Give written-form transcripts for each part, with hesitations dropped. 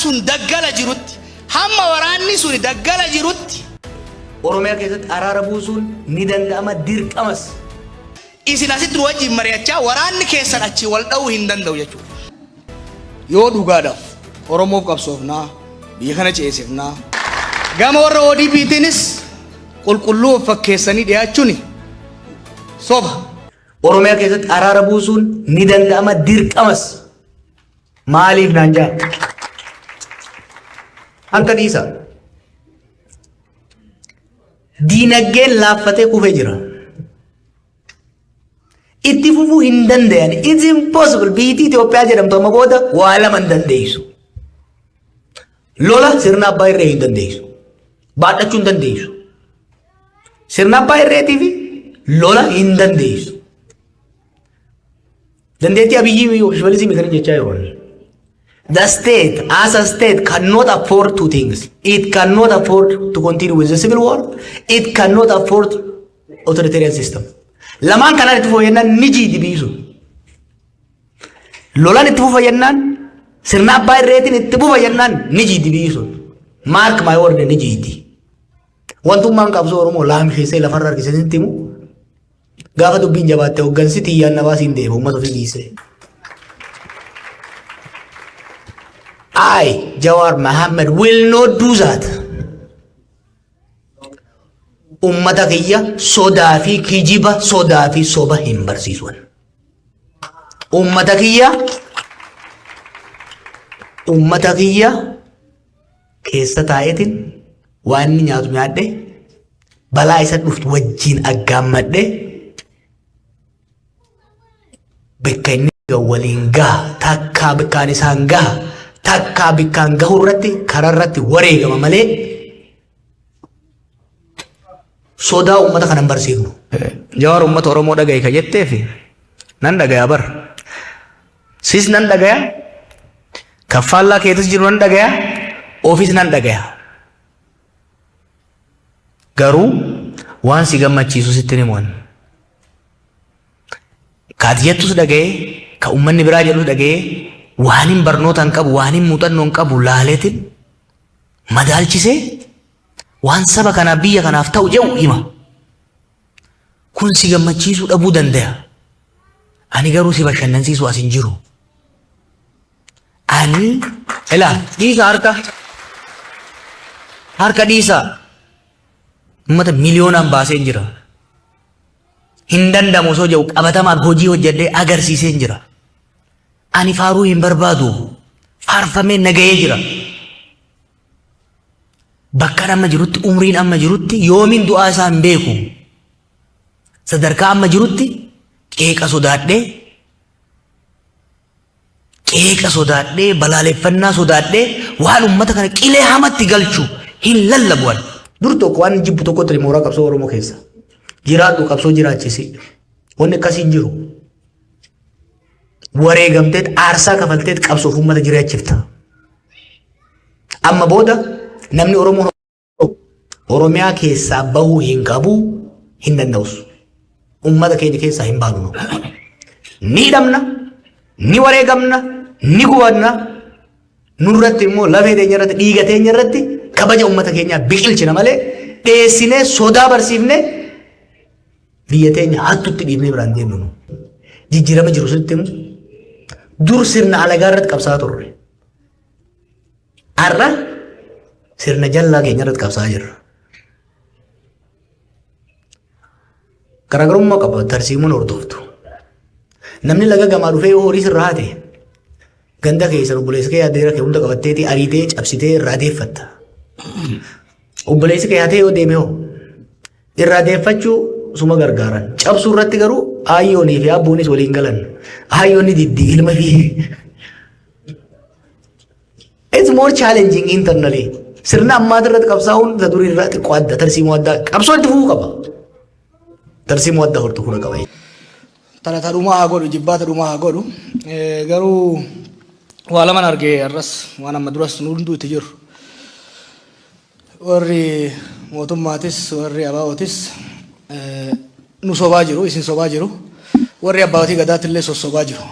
sun daggala jirutti, hamma waraanni sun daggala jirutti. Oromiyaa keessatti araara buusuun ni danda'ama, dirqamas. Isin asitti nu wajjin mari'achaa waraanni keessan achii wal dha'uu hin danda'u jechuudha. Yoo dhugaadhaaf Oromoof qabsoofnaa, biyya kana ceesifnaa. Gama warra ODPtiinis qulqulluu of fakkeessanii dhiyaachuun soba. Oromiyaa keessatti araara buusuun ni danda'ama, dirqamas. Maaliif naan jaa? Harka dhiisa. Diinagdeen laaffatee kufee jira. Itti fufuu hin danda'an. It's impossible. Biyyi Itoophiyaa jedhamtu amma booda waa lama hin dandeessu. Lola sirna abbaa irree hin dandeessu. Baadhachuu hin dandeessu. Sirna abbaa irreetii fi lola hin dandeessu. Dandeettii Abiyyii Shimallisii miti kan jechaa jiru. The state, as a state, cannot afford two things. It cannot afford to continue with the civil war. It cannot afford authoritarian system. Lamaan kanaan itti fufa jennaan ni jiidi biyyi sun. Lolaan itti fufa jennaan, sirna abbaa irreetiin itti fufa jennaan ni jiidi biyyi sun. Mark my word, ni jiidi. Wantummaan qabsoo Oromoo laamsheessee lafarra harkisee sitti himu, gaafa dubbiin jabaatte hoggansi xiyyaan na baasiin deema uummata ofii dhiisee. I, Jawar Mohammed, will not do that. Ummata kiyya sodaa fi kijiba, sodaa fi soba hin barsiisuun. Ummata kiyya keessa taa'eetiin waan inni nyaatu nyaadhe, balaa isa dhuftu wajjin aggaammadhe, bakka inni gahu waliin gaha, takkaa bakkaan isaan gaha, takkaa bakkaan gahu irratti karaa irratti wareegama malee sodaa uummata kana hin barsiifnu. Jawaar uummata Oromoo dhagaye ka jetteefi nan dhagaya bar. Sis nan dhagaya, kan faallaa keetis jiru nan dhagaya, ofis nan dhagaya. Garuu waan si gammachiisu sitti himuun. Ka ati jettus dhaga'ee, ka uummanni biraa jedhus dhaga'ee, waan hin barnoota hin qabu, waan hin muuxannoo hin qabu laaleetiin madaalchisee waan saba kanaaf, biyya kanaaf ta'u jedhu hima. Kun si gammachiisuu dhabuu danda'a. Ani garuu si bashannansiisuu as hin jiru. Ani ilaa dhiisa, harka harka dhiisa, uummata miliyoonaan baasee jira. Hin danda'amu osoo jedhu qabatamaan hojii hojjedhee agarsiisee jira. Ani faaruu hin barbaadu. Faarfamee nagahee jira. Bakka amma jirutti, umriin amma jirutti, yoomiin du'aa isaa hin beeku. Sadarkaa amma jirutti qeeqa sodaadhee, balaaleffannaa sodaadhee waan uummata kana qilee hamatti galchu hin lallabu ani. Dur tokko waan jibbu tokko ture mooraa qabsoo Oromoo keessa. Jiraadhu, qabsoo jiraachisi. Wanni akkasii hin jiru. Wareegamteet, aarsaa kafalteet qabsoof uummata jiraachifta. Amma booda namni Oromoo Oromiyaa keessaa bahuu hin qabu, hin danda'us. Uummata keenya keessaa hin baanu. Ni hidhamna, ni wareegamna, ni gubanna. Nurratti immoo lafee teenya irratti, dhiiga teenya irratti kabaja uummata keenyaa biqilchina malee dheessinee, sodaa barsiifnee, biyya teenya hattutti dhiibnee biraan deemnu. Jijjiirama jiru sitti himu, dur sirna alagaa irratti qabsaa turre. Har'a sirna jallaa keenya irratti qabsaa jirra. Garaagarummaa qaba tarsiimoon hordoftu. Namni laga gamaa dhufee yoo horii sirraa hate, ganda keessan obboleessa kee, adeera kee hunda qabatteetii ariitee cabsitee irraa deeffatta. Obboleessi kee hatee yoo deeme hoo, irraa deeffachuu suma gargaaran. Cabsuu irratti garuu aayyoonii fi abbuunis waliin galan. Aayyoonni diddi ilma fi. It's more challenging internally. Sirna ammaa irratti qabsaa'uun isa durii irraa xiqqoo adda, tarsiimoo addaa, qabsoo itti fufuu qaba. Tarsiimoo addaa hordofuu qaba. Tana tadhumaa haa godhu, jibbaa tadhumaa haa godhu. Garuu waa laman arge har'as, waan amma duras nu hunduu itti jiru. Warri mootummaatis warri abaa'ootis nu sobaa jiru, isin sobaa jiru. Warri abbaatii gadaatti illee sossobaa jiru.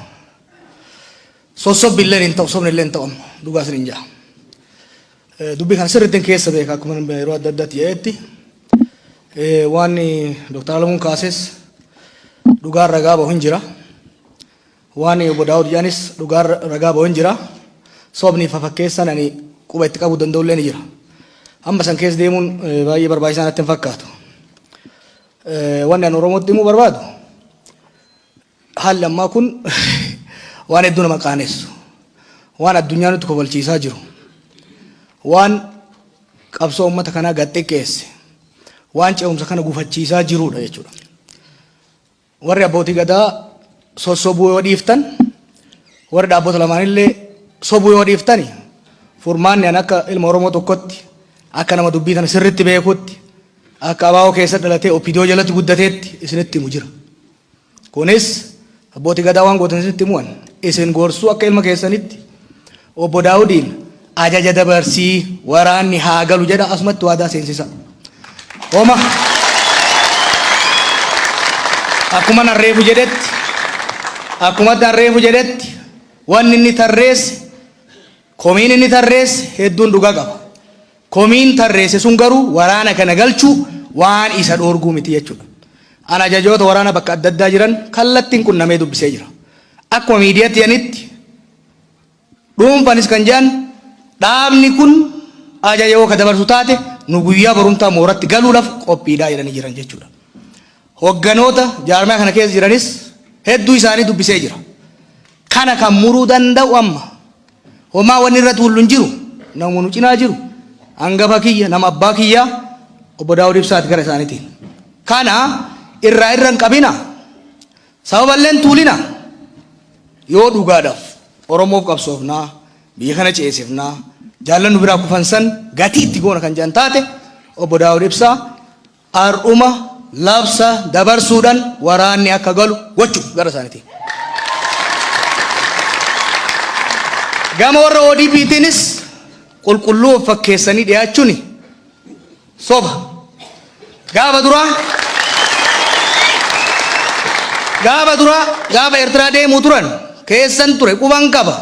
Sossobbi illee hin ta'u, sobni illee hin ta'u, amma dhugaa isin hin ja'a. Dubbii kana sirriitti keessa beeka akkuma yeroo adda addaatti jedhetti. Waan Dr. Alamuun kaases dhugaan ragaa bahu hin jira. Waan obbo Daawud jedhanis dhugaan ragaa bahu hin jira. Sobni fafakkeessan ani quba itti qabuu danda'u illee ni jira. Amma san keessa deemuun baay'ee barbaachisaa natti hin fakkaatu. Wanni ani Oromootti himuu barbaadu, haalli ammaa kun waan hedduu nama qaanessu. Waan addunyaa nutti kofalchiisaa jiru. Waan qabsoo uummata kanaa gad xiqqeesse. Waan ce'umsa kana gufachiisaa jirudha jechuudha. Warri abbootii gadaa sossobuu yoo dhiiftan, warri dhaabbota lamaanillee sobuu yoo dhiiftani, furmaanni ani akka ilma Oromoo tokkotti, akka nama dubbii tana sirriitti beekutti, akka ABO keessa dhalatee OPDO jalatti guddateetti isinitti himu jira. Kunis abbootii gadaa waan gootan isinitti himuan isin gorsuu akka ilma keessanitti obbo Daawudiin ajaja dabarsii waraanni haa galu jedha, asumatti waadaa seensisa. Homa akkuma narreefu jedhetti, akkuma narreefu jedhetti, wanni inni tarreesse, komiin inni tarreesse hedduun dhugaa qaba. Komiin tarreesse sun garuu waraana kana galchuu waan isa dhoorguu miti jechuudha. Ana ajajoota waraana bakka adda addaa jiran kallattiin qunnamee dubbisee jira. Akkuma miidiyaatti jedhanitti, dhuunfanis kan jedhan, dhaabni kun ajaja yoo ka dabarsu taate nu guyyaa borumtaa mooratti galuudhaaf qophiidhaa jedhanii jiran jechuudha. Hogganoota jaarmaa kana keessa jiranis hedduu isaanii dubbisee jira. Kana kan muruu danda'u amma homaa wanni irra tuullu hin jiru, nama nu cinaa jiru, hangafa kiyya, nama abbaa kiyyaa, obbo Daawud Ibsaati gara isaaniitiin. Kana irraa irra hin qabina. Sababallee hin tuulina. Yoo dhugaadhaaf Oromoof qabsoofnaa, biyya kana ceesifnaa, jaallan nu biraa kufan san gatii itti goona kan jedhan taate, obbo Daawud Ibsaa har'uma labsa dabarsuudhaan waraanni akka galu gochuu gara isaaniitiin. Gama warra ODP'tiinis qulqulluu of fakkeessanii dhiyaachuun soba. Gaafa duraa gaafa Eertiraa deemuu turan keessan ture, quban qaba.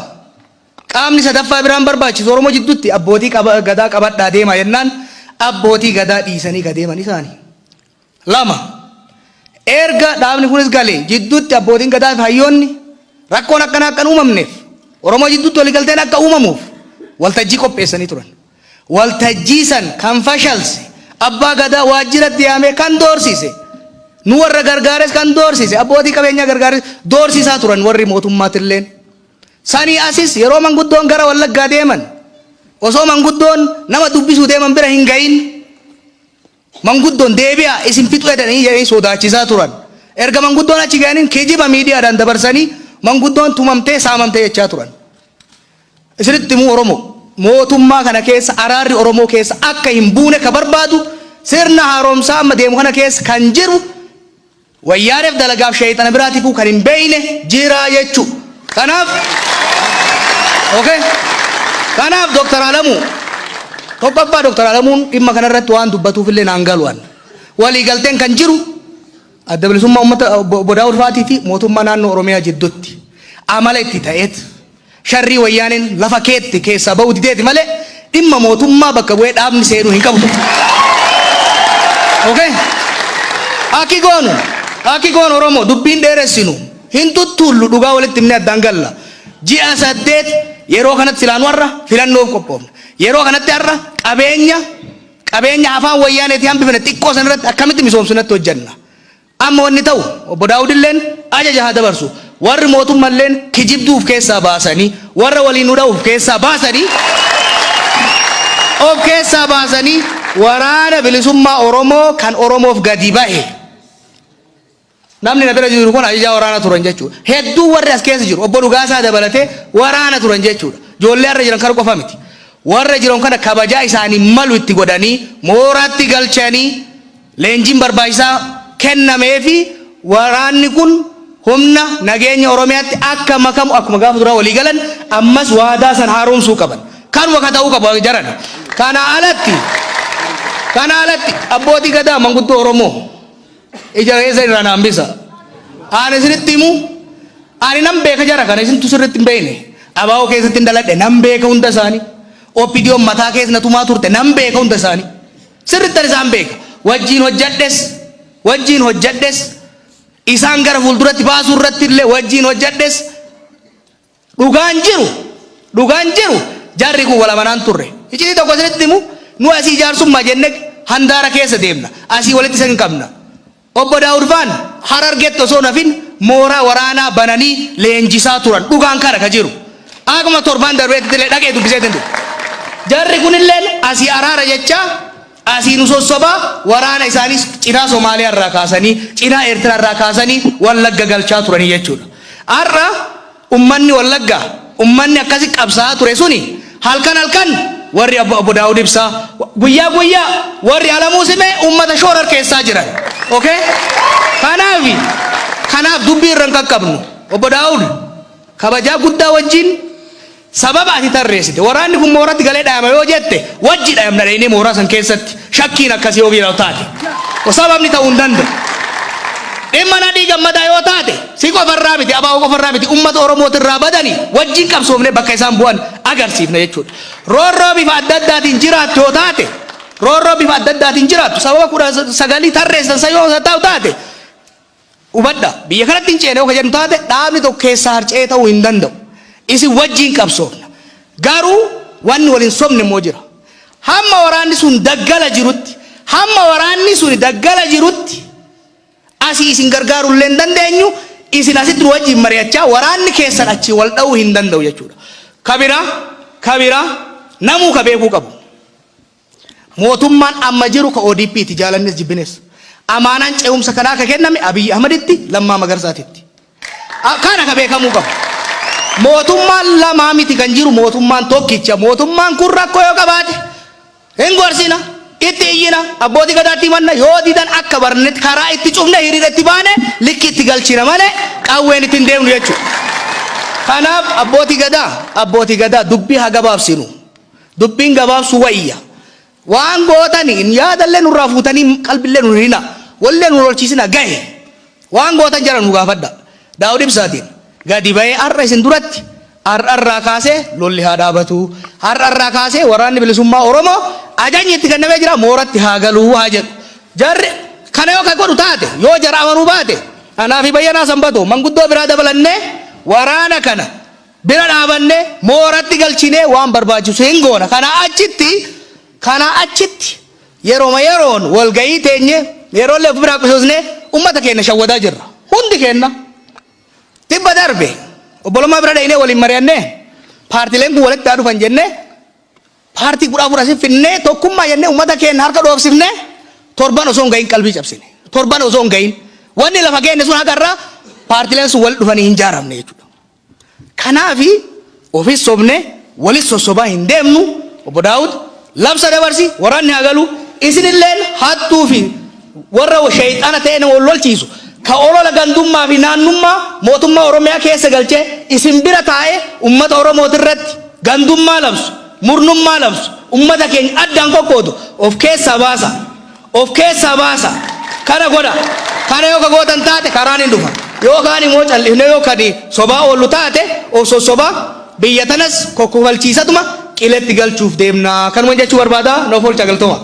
Qaamni sadaffaa biraan barbaachisu, Oromoo jidduutti abbootii gadaa qabadhaa deemaa jennaan abbootii gadaa dhiisanii ka deeman isaani. Lama, erga dhaabni kunis galee jidduutti abbootiin gadaa fi hayyoonni rakkoon akkanaa akka hin uumamneef, Oromoo jidduutti waliigalteen akka uumamuuf waltajjii qopheessanii turan. Waltajjii san kan fashalse, abbaa gadaa waajjiratti yaamee kan doorsise, nu warra gargaares kan doorsise, abbootii qabeenyaa gargaares doorsisaa turan warri mootummaatilleen. Sanii asis yeroo manguddoon gara Wallaggaa deeman, osoo manguddoon nama dubbisuu deeman bira hin gahin, manguddoon deebi'aa isin fixuu jedhanii jedhanii sodaachisaa turan. Erga manguddoon achi ga'aniin kijiba miidiyaadhaan dabarsanii manguddoon tumamtee saamamtee jechaa turan. Isinitti himuu, Oromoo, mootummaa kana keessa araarri Oromoo keessa akka hin buune ka barbaadu, sirna haaromsaa amma deemu kana keessa kan jiru, wayyaaneef dalagaaf sheeyxana biraatiifuu kan hin beeyne jira jechuu. Kanaaf, okay. Kanaaf Dr. Alamuu, tokkoffaa Dr. Alamuun dhimma kanarratti waan dubbatuuf illee naan galu'an. Waliigalteen kan jiru Adda Bilisummaa Uummata obbo Daawud Faatii fi mootummaa naannoo Oromiyaa jidduutti amala itti ta'eet sharrii wayyaaneen lafa keetti keessaa ba'uu dideeti malee dhimma mootummaa bakka bu'ee dhaabni seenuu hin qabu. Okay? Akki goonu, akki goonu, Oromoo, dubbiin dheeressinu hin tuttuullu, dhugaa walitti himnee addaan galla. Ji'a 8 yeroo kanatti silaanu har'a filannoof qophoofna. Yeroo kanatti har'a qabeenya afaan wayyaaneetii hambifne xiqqoo san irratti akkamitti misoomsinatti hojjenna. Amma wanni ta'u, obbo Daawud illeen ajaja haa dabarsu. Warri mootummalleen kijibduu of keessaa baasanii, warra waliin nu dha'u of keessaa baasanii waraana bilisummaa Oromoo kan Oromoof gadi bahe. Namni na bira jiru kun ajajaa waraana turan jechuudha. Hedduu warri as keessa jiru, obbo Dhugaasaa dabalatee, waraana turan jechuudha. Ijoollee har'a jiran kana qofa miti. Warra jiran kana kabajaa isaanii malu itti godhanii mooraatti galchanii leenjiin barbaachisaa kennamee fi waraanni kun humna nageenya Oromiyaatti akka makamu akkuma gaafa duraa walii galan ammas waadaa san haaromsuu qaban. Kanuma ka ta'uu qabu jaran. Kana alatti abbootii gadaa, manguddoo Oromoo, ija keessa irraa na hambisa. Ani isinitti himu, ani nan beeka jara kana, isintu sirriitti hin beekne. ABO keessatti hin dhaladhe, nan beeka hunda isaanii. OPDOn mataa keessa na tumaa turte nan beeka hunda isaanii. Sirrittan isaan beeka. Wajjiin hojjadhes, wajjiin hojjadhes, isaan gara fuulduratti baasuu irratti illee wajjiin hojjadhes. Dhugaan jiru, dhugaan jiru jarri kun wal amanaan turre. Iccitii tokko isinitti himu, nu asii jaarsummaa jenne handaara keessa deemna. Asii walitti isin qabna. Obbo Daawud faan Harargetti osoo hin hafin mooraa waraanaa bananii leenjisaa turan. Dhugaan kana ka jiru. Akkuma torbaan darbeetti illee dhaqee dubbiseetiin ture. Jarri kunilleen asii araara jechaa asii nu sossobaa waraana isaaniis cinaa Somaaliyaa irraa kaasanii cinaa Eertiraa irraa kaasanii Wallagga galchaa turanii jechuudha. Har'a Ummanni Wallaggaa, ummanni akkasi qabsaa'aa ture suni halkan halkan warri Obbo Daawud Ibsaa, guyyaa guyyaa warri Alamuu Simee ummata shoorar keessaa jiran. Okay? Kanaaf kanaaf dubbii irra hin qaqqabnu. Obbo Daawud kabajaa guddaa wajjin sababa ati tarreessite waraanni kun mooratti galee dhayama yoo jette wajji dhayamna dhaynee mooraa san keessatti shakkiin akkasii yoo jiraatu taate. Sababni ta'uu hin danda'u. Dhimma Nadhii Gammadaa yoo taate si qofarraa miti, ABO qofarraa miti, ummata Oromootirraa badani wajjin qabsoofnee bakka isaan bu'an agarsiifna jechuudha. Roorroo bifa adda addaatiin jiraattu yoo taate, roorroo bifa adda addaatiin jiraattu sababa 19 tarreessan san yoo ta'u taate, hubadha, biyya kanatti hin ceene yoo ka jennu taate dhaabni tokko keessaa harca'ee ta'uu hin danda'u. Isin wajjin qabsoofna. Garuu wanni wal hin sobne immoo jira. Hamma waraanni sun daggala jirutti, hamma waraanni sun daggala jirutti asii isin gargaaruu illee hin dandeenyu, isin asitti nu wajjin mari'achaa waraanni keessan achii wal dha'uu hin danda'u jechuudha. Ka biraa, ka biraa namuu ka beekuu qabu. Mootummaan amma jiru ka ODP ti, jaalannes jibbines. Amaanaan ce'umsa kanaa ka kenname Abiyyi Ahmaditti, Lammaa Magarsaatitti. Kana ka beekamuu qabu. Mootummaan lamaa miti kan jiru, mootummaan tokkicha. Mootummaan kun rakkoo yoo qabaate hin gorsina, itti iyyina, abbootii gadaatti himanna, yoo didan akka barnetti karaa itti cufne hiriira itti baane likki itti galchina malee qawween ittiin deemnu jechuudha. Kanaaf abbootii gadaa dubbii haa gabaabsinu. Dubbiin gabaabsu wayya. Waan gootani yaadallee nurraa fuutanii qalbillee nu hirina. Wallee nu lolchiisina gahe. Waan gootan jara nu gaafadha. Daawud Ibsaatiin gadi bahee har'a isin duratti har'arraa kaasee lolli haa dhaabatu. Har'arraa kaasee Waraanni Bilisummaa Oromoo ajajni itti kennamee jira mooratti haa galuu haa jedhu. Jarri kana yoo kan godhu taate, yoo jara amanuu baate, anaa fi Bayyanaa Sanbatoo manguddoo biraa dabalannee waraana kana bira dhaabannee mooratti galchinee waan barbaachisu hin goona. Kanaa achitti yeroma yeroon walgahii teenye yeroollee of biraa qusoosnee ummata keenya shawwadaa jirra. Hundi keenya tibba darbe obbolummaa bira dhaynee waliin mari'annee paartileen kun walitti haa dhufan jennee paartii 14 asii finnee tokkummaa jennee ummata keenya harka dhoofsifnee torban osoo hin gahin qalbii cabsine. Torban osoo hin gahin wanni lafa keenya sun hagarraa paartileen sun wal dhufanii hin jaaramne jechuudha. Kanaafi ofis sobne walis sossobaa hin deemnu. Obbo Daawud, labsa dabarsi, waraanni haa galu. Isinilleen hattuu fi warra sheeyxaana ta'ee nama wal lolchiisu ka olola gandummaa fi naannummaa mootummaa Oromiyaa keessa galchee isin bira taa'ee ummata Oromooti irratti gandummaa labsu, murnummaa labsu, ummata keenya addaan qoqqoodu of keessaa baasa. Of keessaa baasa. Kana godha. Kana yoo ka gootan taate karaan hin dhufa. Yookaan immoo cal'ifnee yoo kan sobaa oollu taate of sossobaa biyya tanas kokkofalchiisatuma qiletti galchuuf deemna. Kanuma jechuu barbaada. Noof oolcha, galtooma.